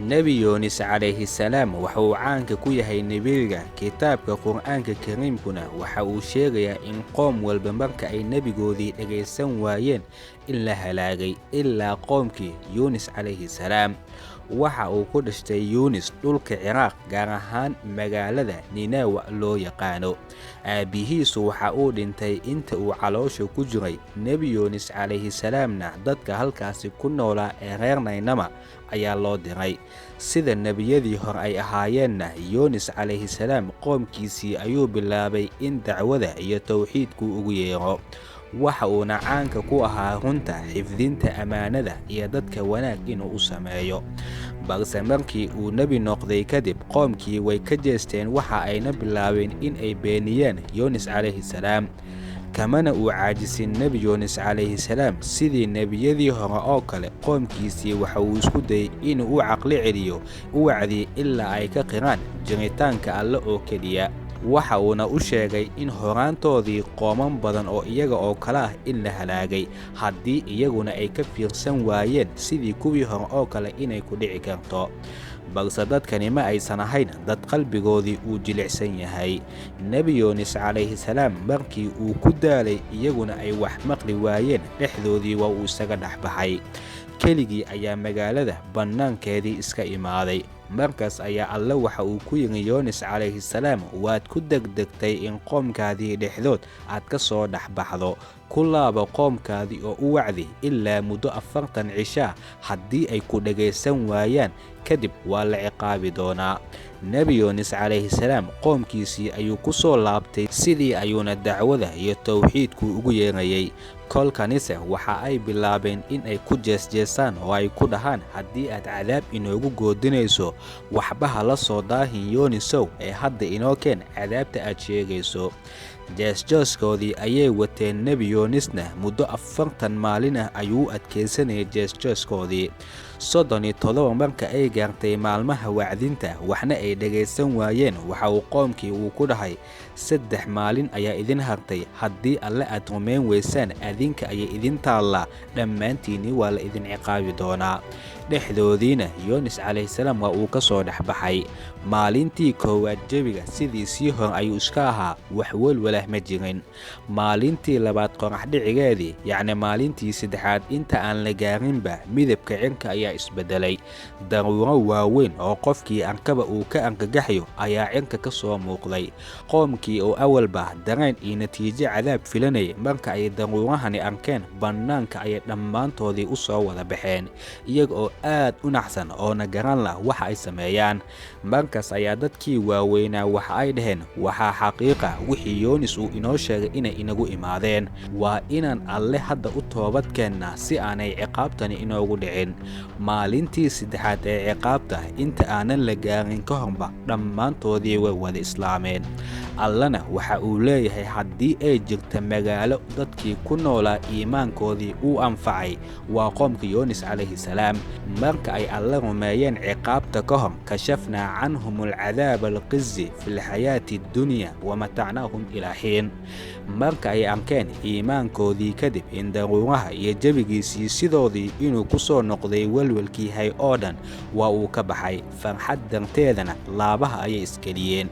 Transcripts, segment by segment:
Nebi Yoonis calayhi salaam waxa uu caanka ku yahay nebiga. Kitaabka Qur'aanka Kariimkuna waxa uu sheegayaa in qoom walba marka ay nebigoodii dhagaysan waayeen in la halaagay ilaa qoomkii Yuunis calayhi salaam. Waxa uu ku dhashtay Yuunis dhulka Ciraaq, gaar ahaan magaalada Ninawa loo yaqaano. Aabbihiisu waxa uu dhintay inta uu caloosha ku jiray. Nebi Yuunis calayhi salaamna dadka halkaasi ku noolaa ee reer Naynama ayaa loo diray. Sida nebiyadii hore ay ahaayeenna, Yuunis calayhi salaam qoomkiisii ayuu bilaabay in dacwada iyo towxiidku ugu yeero. Waxa uuna caanka ku ahaa runta, xifdinta ammaanada iyo dadka wanaag inuu u sameeyo. Balse markii uu nebi noqday kadib, qoomkii way ka jeesteen, waxa ayna bilaabeen in ay beeniyaan Yuunis calayhi salaam. Kamana uu caajisin Nebi Yuunis calayhi salaam. Sidii nebiyadii hore oo kale, qoomkiisii waxa uu isku dayay inuu u caqli celiyo, u wacdiyey ilaa ay ka qiraan jiritaanka Alle oo keliya. Waxa uuna u sheegay in horaantoodii qooman badan oo iyaga oo kale ah in la halaagay, haddii iyaguna ay ka fiirsan waayeen sidii kuwii hore oo kale inay ku dhici karto. Balse dadkani ma aysan ahayn dad qalbigoodii uu jilicsan yahay. Nebi Yuunis calayhi salaam markii uu ku daalay, iyaguna ay wax maqli waayeen, dhexdoodii waa uu isaga dhex baxay. Keligii ayaa magaalada bannaankeedii iska imaaday. Markaas ayaa Alle waxa uu ku yidhi Yuunis calayhi salaam: waad ku degdegtay in qoomkaadii dhexdood aad ka soo dhexbaxdo. Ku laabo qoomkaadii oo u wacdi ilaa muddo 40 cishaa. Haddii ay ku dhagaysan waayaan kadib, waa la ciqaabi doonaa. Nebi Yuunis calayhi salaam qoomkiisii ayuu ku soo laabtay, sidii ayuuna dacwada iyo towxiidku ugu yeerayay. Kolkanise waxa ay bilaabeen in ay ku jeesjeesaan oo ay ku dhahaan: haddii aad cadaab inoogu goodinayso, waxba ha la soo daahin Yuunisow, ee hadda inoo keen cadaabta aad sheegayso. Jeesjeeskoodii ayay wateen. Nebi Yuunisna muddo 40 maalin ah ayuu u adkaysanayay jeesjeeskoodii. 37 marka ay gaartay maalmaha wacdinta, waxna ay dhagaysan waayeen, waxa uu qoomkii uu ku dhahay: 3 maalin ayaa idin hartay. Haddii Alle aad rumayn weysaan, adinka ayay idin taallaa, dhammaantiinni waa la idin ciqaabi doonaa. Dhexdoodiina Yuunis calayhi salaam waa uu ka soo dhexbaxay. Maalintii koowaad jebiga sidiisii hore ayuu iska ahaa, wax welwalah ma jirin. Maalintii labaad qorax dhicigeedii, yacni maalintii saddexaad inta aan la gaarinba, midabka cirka ayaa isbedelay. Daruuro waaweyn oo qofkii arkaba uu ka argagaxyo ayaa cirka ka soo muuqday. Qoomkii oo awalba dareen iyo natiijo cadaab filanayay, marka ay daruurahani arkeen, bannaanka ayay dhammaantoodii u soo wada baxeen, iyaga oo aad u naxsan oona garan lah waxa ay sameeyaan. Markaas ayaa dadkii waaweynaa waxa ay dhaheen: waxaa xaqiiqa wixii Yuunis uu inoo sheegay inay inagu imaadeen. Waa inaan Alle hadda u toobad keennaa si aanay ciqaabtani inoogu dhicin. Maalintii saddexaad ee ciqaabta inta aanan la gaarin ka horba, dhammaantoodii way wada islaameen. Allana waxa uu leeyahay: haddii ay jirta magaalo dadkii ku noolaa iimaankoodii uu anfacay, waa qoomka Yuunis calayhi salaam. Marka ay Alle rumeeyeen ciqaabta ka hor, kashafnaa canhum alcadaaba alqizi fi lxayaati addunya wamatacnaahum ilaa xiin. Marka ay arkeen iimaankoodii kadib in daruuraha iyo jebigiisii sidoodii inuu ku soo noqday, welwelkii hay oo dhan waa uu ka baxay, farxad darteedana laabaha ayay isgeliyeen.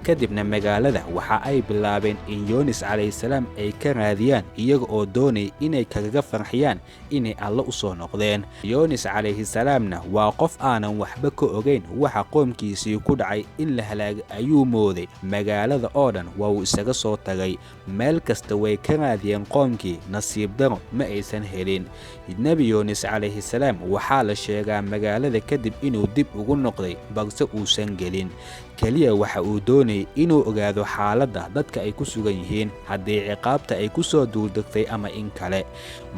Kadibna magaalada waxa ay bilaabeen in Yuunis calayhi salaam ay ka raadiyaan, iyaga oo doonaya inay kagaga farxiyaan inay Alle u soo noqdeen. Yuunis calayhi salaamna waa qof aanan waxba ka ogeyn waxa qoomkiisii ku dhacay. In la halaagay ayuu mooday. Magaalada oo dhan waa uu isaga soo tagay. Meel kasta way ka raadiyeen qoomkii, nasiib daro ma aysan helin. Nebi Yuunis calayhi salaam waxaa la sheegaa magaalada kadib inuu dib ugu noqday, balse uusan gelin. Keliya waxa uu doonayay inuu ogaado xaaladda dadka ay ku sugan yihiin, haddii ciqaabta ay ku soo duuldegtay ama in kale.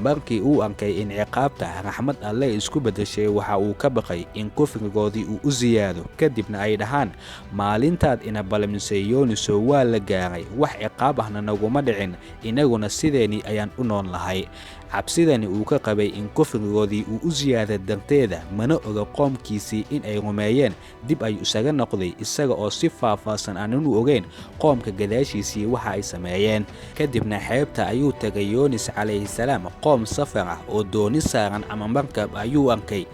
Markii uu arkay in ciqaabta raxmad Alle isku beddeshay, waxa uu ka baqay in kufrigoodii uu u siyaado, kadibna ay dhahaan: maalintaad ina balmisay Yuunisow waa la gaaray, wax ciqaab ahna naguma dhicin, inaguna sideennii ayaan u nool lahay. Cabsidani uu ka qabay in kufrigoodii uu u siyaada darteeda, mana oga qoomkiisii in ay rumeeyeen. Dib ayuu isaga noqday isaga oo si faahfaahsan aanan u ogeyn qoomka gadaashiisii waxa ay sameeyeen. Kadibna xeebta ayuu tagay Yoonis calayhi salaam. Qoom safar ah oo dooni saaran ama markab ayuu arkay.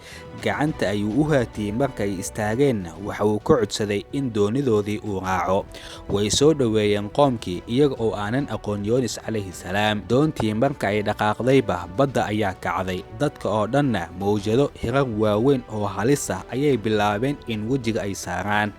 Gacanta ayuu u haatiyey. Markay istaageenna waxa uu ka codsaday in doonidoodii uu raaco. Way soo dhoweeyeen qoomkii iyaga oo aanan aqoon Yoonis calayhi salaam. Doontii marka ay dhaqaaqdayba badda ayaa kacday, dadka oo dhanna mawjado hirar waaweyn oo halis ah ayay bilaabeen in wejiga ay saaraan.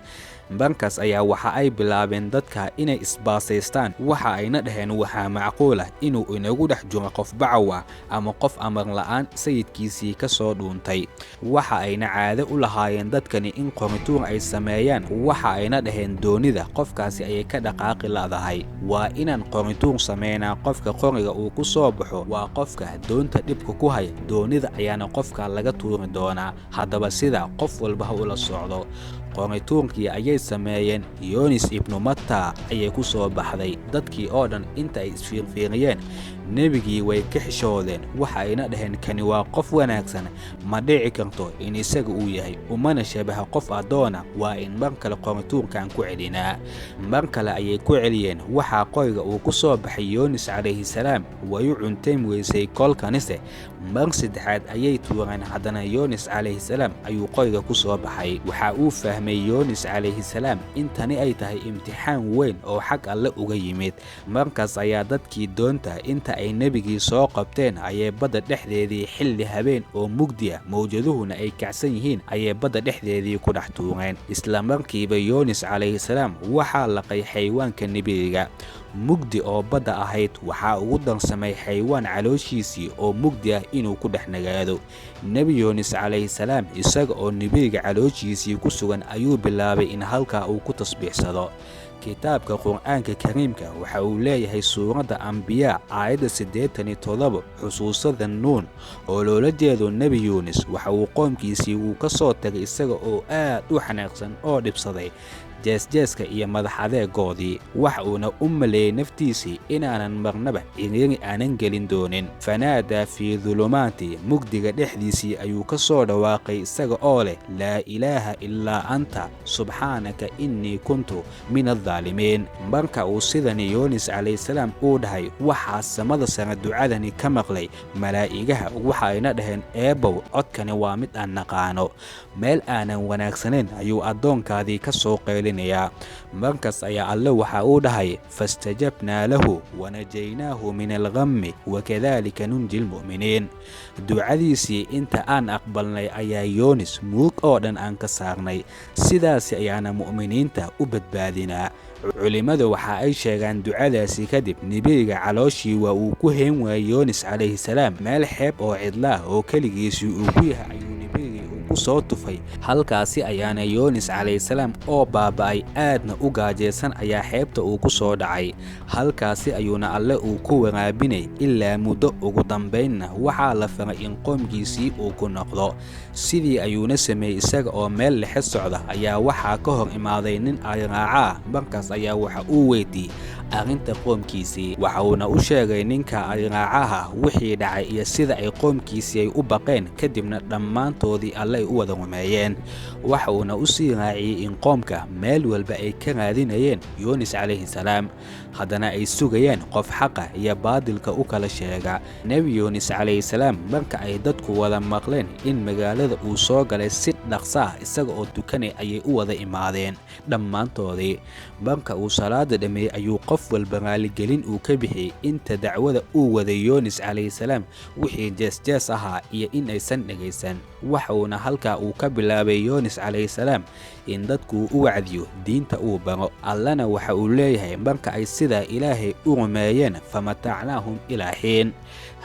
Markaas ayaa waxa ay bilaabeen dadka inay isbaasaystaan. Waxa ayna dhaheen, waxaa macquul ah inuu inagu dhex jiro qof bacaw ah ama qof amar la'aan sayidkiisii ka soo dhuuntay. Waxa ayna caado u lahaayeen dadkani in qorituur ay sameeyaan. Waxa ayna dhaheen, doonida qofkaasi ayay ka dhaqaaqi la'dahay, waa inaan qorituur sameynaa. Qofka qoriga uu ku soo baxo waa qofka doonta dhibka ku haya, doonida ayaana qofka laga tuuri doonaa. Haddaba sida qof walba ha ula socdo. Qorituurkii ayay sameeyeen, Yoonis ibnu Matta ayay ku soo baxday. Dadkii oo dhan inta ay isfiirfiiriyeen nebigii way ka xishoodeen. Waxa ayna dhaheen, kani waa qof wanaagsan, ma dhici karto in isaga uu yahay, umana shabaha qof addoona, waa in mar kale qorituurkan ku celinaa. Mar kale ayay ku celiyeen, waxaa qoriga uu ku soo baxay Yoonis calayhi salaam. Way u cuntayn weysay kolkanise. Mar saddexaad ayay tuureen, haddana Yoonis calayhi salaam ayuu qoriga ku soo baxay. Waxa uu fahmay Yoonis calayhi salaam in tani ay tahay imtixaan weyn oo xag Alle uga yimid. Markaas ayaa dadkii doonta inta ay nebigii soo qabteen ayay badda dhexdeedii xilli habeen oo mugdi ah, mawjaduhuna ay kacsan yihiin, ayay badda dhexdeedii ku dhex tuureen. Isla markiiba Yoonis calayhi salaam waxaa laqay xayawaanka nebiga. Mugdi oo badda ahayd waxaa ugu darsamay xayawaan calooshiisii oo mugdi ah inuu ku dhex nagaado. Nebi Yoonis calayhi salaam isaga oo nebiga calooshiisii ku sugan ayuu bilaabay in halkaa uu ku tasbiixsado. Kitaabka Qur'aanka Kariimka waxa uu leeyahay suuradda Ambiyaa aayadda 87, xusuusada Nuun oo loola jeedo Nebi Yuunis, waxa uu qoomkiisii uu ka soo tagay isaga oo aad u xanaaqsan oo dhibsaday jeesjeeska iyo madax adeegoodii. Wax uuna u maleeyey naftiisii inaanan marnaba ciriiri aanan gelin doonin. Fanaadaa fii dulumaati, mugdiga dhexdiisii ayuu ka soo dhawaaqay isaga oo leh, laa ilaaha ilaa anta subxaanaka innii kuntu min addaalimiin. Marka uu sidani Yoonis calayhisalaam uu dhahay, waxaa samada sare ducadani ka maqlay malaa'igaha. Waxa ayna dhaheen, eebbow, codkani waa mid aan naqaano, meel aanan wanaagsanayn ayuu addoonkaadii ka soo qaylin. Markaas ayaa Alle waxa uu dhahay, fastajabnaa lahu wanajaynaahu min alghammi wakadalika nunji lmu'miniin. Ducadiisii inta aan aqbalnay ayaa Yoonis murug oo dhan aan ka saarnay, sidaasi ayaana mu'miniinta u badbaadinaa. Culimmadu waxa ay sheegaan ducadaasi kadib nebiga calooshii waa uu ku hayn waayey Yoonis calayhi salaam. Meel xeeb oo cidlaah oo keligiisii uu ku yahay ayuu nebigii uu ku soo tufay. Halkaasi ayaana Yoonis calayhi salaam oo baaba'ay aadna u gaajaysan ayaa xeebta uu ku soo dhacay. Halkaasi ayuuna Alle uu ku waraabinay ilaa muddo. Ugu dambaynna waxaa la faray in qoomkiisii uu ku noqdo. Sidii ayuuna sameeyey. Isaga oo meel lexe socda ayaa waxaa ka hor imaaday nin ariraaca ah. Markaas ayaa waxa uu weydiiyey arrinta qoomkiisii. Waxa uuna u sheegay ninka ariraacaha wixii dhacay iyo sida ay qoomkiisii ay u baqeen, kadibna dhammaantoodii Alle ay u wada rumeeyeen. Waxa uuna u sii raaciyey in qoomka meel walba ay ka raadinayeen Yoonis calayhi salaam, haddana ay sugayeen qof xaqa iyo baadilka u kala sheega. Nebi Yoonis calayhi salaam marka ay dadku wada maqleen in magaalada uu soo galay si dhaqsa ah isaga oo tukanay ayay u wada imaadeen dhammaantoodii. Marka uu salaada dhammeeyey ayuu qof walba raaligelin uu ka bixiyey inta dacwada uu waday Yoonis calayhi salaam, wixii jees-jees ahaa iyo in aysan dhegaysan. Waxa uuna halkaa uu ka bilaabay Yoonis calayhi salaam in dadku u wacdiyo, diinta uu baro. Allana waxa uu leeyahay, marka ay sidaa Ilaahay u rumeeyeen, famatacnaahum ilaa xiin,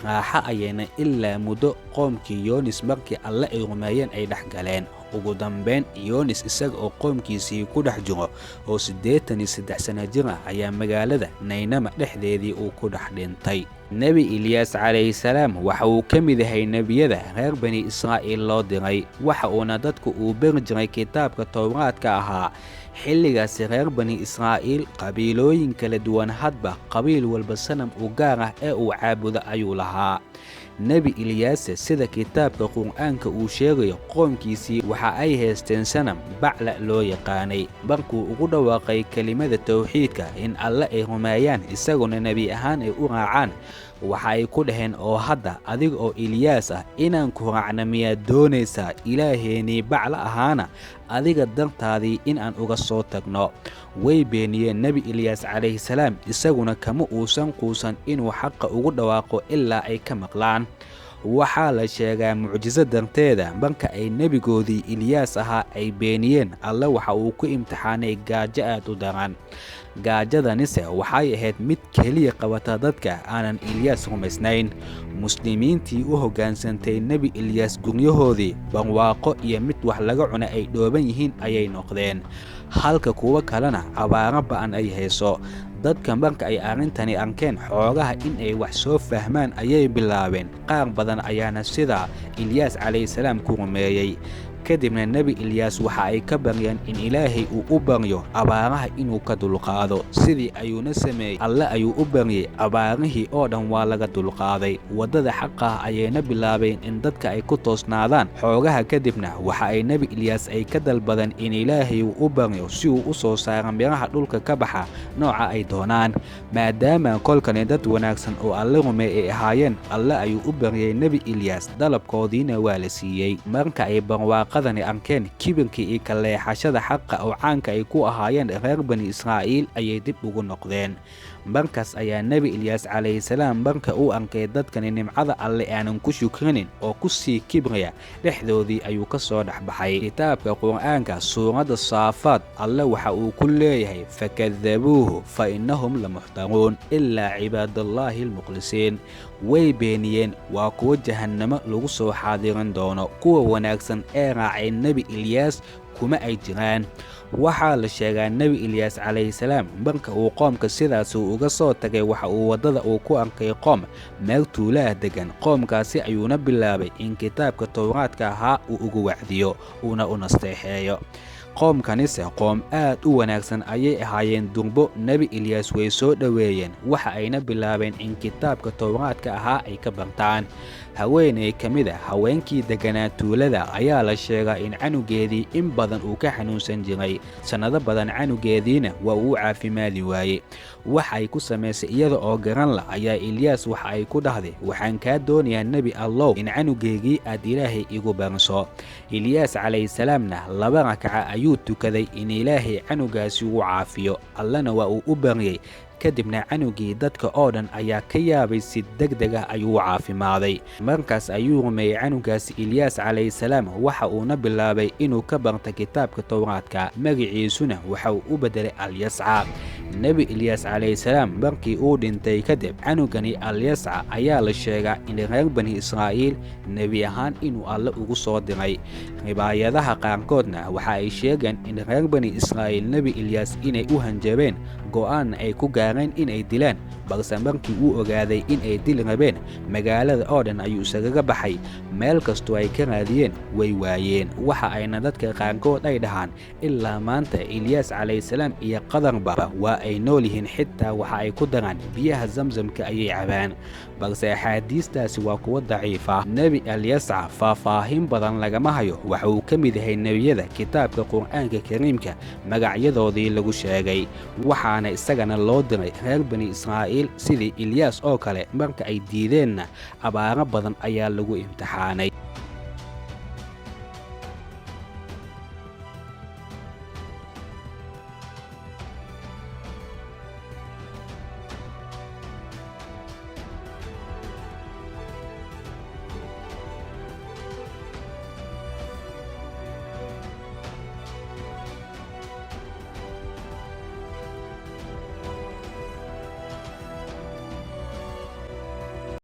raaxo ayayna ilaa muddo qoomkii Yoonis markii Alle ay rumeeyeen ay dhex galeen. Ugu dambayn Yoonis isaga oo qoomkiisii ku dhex jiro oo 83 sano jir ah ayaa magaalada Naynama dhexdeedii uu ku dhex dhintay. Nebi Ilyaas calayhi salaam waxa uu ka mid yahay nebiyada reer Bani Israa'iil loo diray. Waxa uuna dadku uu beri jiray kitaabka Towraadka ahaa. Xilligaasi reer Bani Israa'iil qabiilooyin kala duwan, hadba qabiil walba sanam u gaar ah ee uu caabudo ayuu lahaa. Nebi Ilyaase sida kitaabka Qur'aanka uu sheegayo, qoomkiisii waxa ay haysteen sanam Bacla loo yaqaanay. Markuu ugu dhawaaqay kelimada tawxiidka in Alle ay rumeeyaan, isaguna nebi ahaan ay u raacaan, waxa ay ku dhaheen: "Oo hadda adiga oo Ilyaas ah inaan ku raacna miyaad doonaysaa? Ilaaheenii Bacla ahaana adiga dartaadii in aan uga soo tagno?" Way beeniyeen Nebi Ilyaas calayhi salaam, isaguna kama uusan quusan inuu xaqa ugu dhawaaqo ilaa ay ka maqlaan. Waxaa la sheegaa mucjiso darteeda marka ay nebigoodii Ilyaas ahaa ay beeniyeen, Alle waxa uu ku imtixaanay gaajo aad u daran. Gaajadanise waxay ahayd mid keliya qabata dadka aanan Ilyaas rumaysnayn. Muslimiintii u hoggaansantay Nebi Ilyaas guryahoodii barwaaqo iyo mid wax laga cuna ay dhooban yihiin ayay noqdeen, halka kuwo kalena abaaro ba'an ay hayso. Dadka marka ay arrintani arkeen, xoogaha in ay wax soo fahmaan ayay bilaabeen. Qaar badan ayaana sidaa Ilyaas calayhi salaam ku rumeeyey. Kadibna Nebi Ilyaas waxa ay ka baryeen in Ilaahay uu u baryo abaaraha inuu ka dulqaado. Sidii ayuuna sameeyey. Alle ayuu u baryey, abaarihii oo dhan waa laga dulqaaday. Waddada xaqah ayayna bilaabeen in dadka ay ku toosnaadaan. Xoogaha kadibna waxa ay Nebi Ilyaas ay ka dalbadeen in Ilaahay uu u baryo si uu u soo saaro miraha dhulka ka baxa nooca ay doonaan, maadaama kolkani dad wanaagsan oo Alle rumeey ay ahaayeen. Alle ayuu u baryey Nebi Ilyaas, dalabkoodiina waa la siiyey. Marka ay barwaaqadani arkeen, kibirkii iyo kaleexashada xaqa oo caanka ay ku ahaayeen reer Bani Israa'iil ayay dib ugu noqdeen. Markaas ayaa Nebi Ilyaas calayhi salaam marka uu arkay dadkani nimcada Alle aanan ku shukrinin oo ku sii kibraya, dhexdoodii ayuu ka soo dhexbaxay. Kitaabka Qur'aanka suuradda Saafaad Alle waxa uu ku leeyahay: "Fakadabuuhu fa innahum lamuxtaruun ilaa cibaadallaahi almukhlisiin." Way beeniyeen, waa kuwo jahannamo lagu soo xaadirin doono. Kuwa wanaagsan ee raacay Nebi Ilyaas kuma ay jiraan. Waxaa la sheegaa Nebi Ilyaas calayhi salaam marka uu qoomka sidaas uu uga soo tagay, waxa uu waddada uu ku arkay qoom meel tuulaah degan. Qoomkaasi ayuuna bilaabay in kitaabka Towraadka ahaa uu ugu wacdiyo uuna u nasteexeeyo. Qoomkanise qoom aad u wanaagsan ayay ahaayeen. Durbo Nebi Ilyaas way soo dhoweeyeen, waxa ayna bilaabeen in kitaabka Towraadka ahaa ay ka bartaan. Haweeney ka mid a haweenkii degganaa tuulada ayaa la sheegaa in canugeedii in badan uu ka xanuunsan jiray. Sannado badan canugeediina waa uu caafimaadi waayey. Waxay ku samaysay iyada oo garan la ayaa Ilyaas waxa ay ku dhahday: "Waxaan kaa doonayaa, Nebi Allow, in canugeygii aad Ilaahay igu bariso." Ilyaas calayhi salaamna 2 rakaca ayuu tukaday in Ilaahay canugaasi uu caafiyo. Allana waa uu u baryey. Kadibna canugii dadka oo dhan ayaa ka yaabay, si deg deg ah ayuu u caafimaaday. Markaas ayuu rumeeyey canugaasi Ilyaas calayhi salaam, waxa uuna bilaabay inuu ka barta kitaabka Towraadka. Magaciisuna waxa uu u beddelay Alyasca. Nebi Ilyaas calayhi salaam markii uu dhintay kadib, canugani Alyasca ayaa la sheegaa in reer Bani Israa'iil nebi ahaan inuu Alle ugu soo diray. Ribaayadaha qaarkoodna waxa ay sheegeen in reer Bani Israa'iil Nebi Ilyaas inay u hanjabeen, go'aanna ay ku gaareen inay dilaan. Balse markii uu ogaaday in ay dili rabeen, magaalada oo dhan ayuu isagaga baxay. Meel kastoo ay ka raadiyeen way waayeen. Waxa ayna dadka qaarkood ay dhahaan ilaa maanta Ilyaas calayhi salaam iyo Qadarba waa ay nool yihiin, xitaa waxa ay ku daraan biyaha Zamzamka ayay cabaan. Balse axaadiistaasi waa kuwo daciif ah. Nebi Alyasca faahfaahin badan lagama hayo. Waxa uu ka mid yahay nebiyada kitaabka Qur'aanka Kariimka magacyadoodii lagu sheegay, waxaana isagana loo diray reer Bani Israa'iil sidii Ilyaas oo kale. Marka ay diideenna, abaaro badan ayaa lagu imtixaanay.